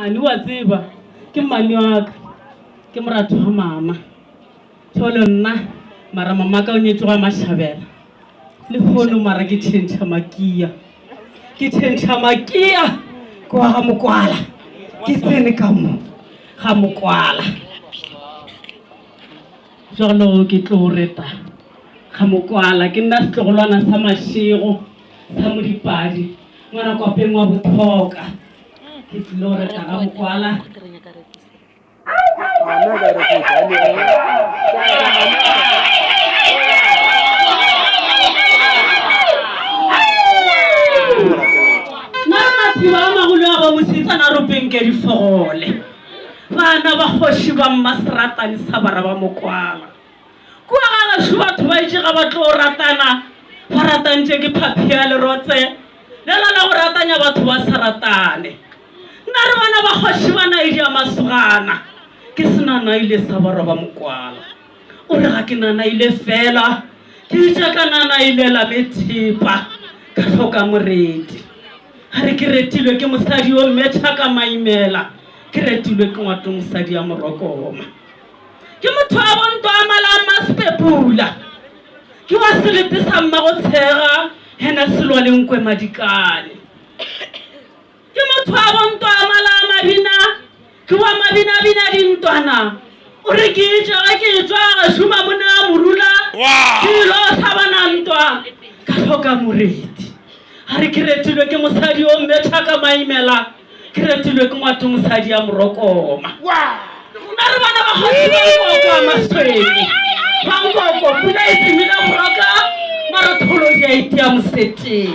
Mane wa tseba ke mmane wa ka, ke moratho wa mama. Tholo nna mara mama ka o nyetše gwa Mashabela. Lehono mara ke tšhentšha makia. Ke tšhentšha makia ke wa ga Mokwala. Ke tsene ka mo ga Mokwala. Jalo ke tlo reta ga Mokwala. Ke nna setlogolwana sa Mashego sa Modipadi, ngwana kwapeng wa Bothoka. Ke tlilo reta ga Mokwala. Nna re mathiba a magolo a ba mosetsana ropeng ke difogole. Bana ba kgoši ba mmaseratane sa bara ba Mokwala. Kua ga gešo batho ba itše ga ba tlo ratana, ba ratantše ke phaphi ya lerotse lela la go ratanya batho ba sa ratane. Nna re bana ba kgoši ba naedi ya masogana, ke senanaile sa barwa ba Mokwala. O re ga ke nanaile fela, ke itše ka nanailela methepa, ka hloka moreti. A re ke retilwe ke mosadi yo mme Tšhaka Maimela, ke retilwe ke ngwato mosadi ya Morokoma. Ke motho wa bonto a mala a Mmasepepula. Ke wa selete sa Mmagotshega, yena Selwa le Nkwe Madikane. Ke motho wa bonto a mala a mabina, ke wa mabinabina dintwana. O re ke itše ge ke etšwa gešo Mamone a Morula, ke ilo hlabana ntwa ka hloka moreti. A re ke retilwe ke mosadi yo mme Tšhaka Maimela, ke retilwe ke ngwato mosadi ya Morokoma. Nna re bana ba kgoši ba Nkoko a Maswene. Ba Nkoko pula e tsemile boroka, marotholo di a itia moseteng.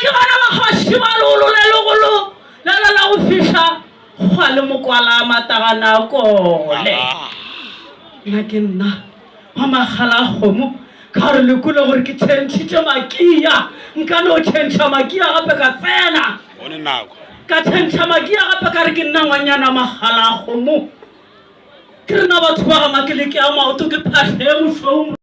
Ke bana ba kgoši ba leolo le legolo lela la go fiša kgwa le mokwala a matagana a kole. Nna ke nna wa magala a kgomo ka gore le kwele gore ke tšhentšhitše makia. Nka no tšhentšha makia gape ka tsena. Ka tšhentšha makia gape ka re ke nna ngwanyana magala a kgomo. Ke rena batho ba ga makeleke a maoto ke phahla e mošweu.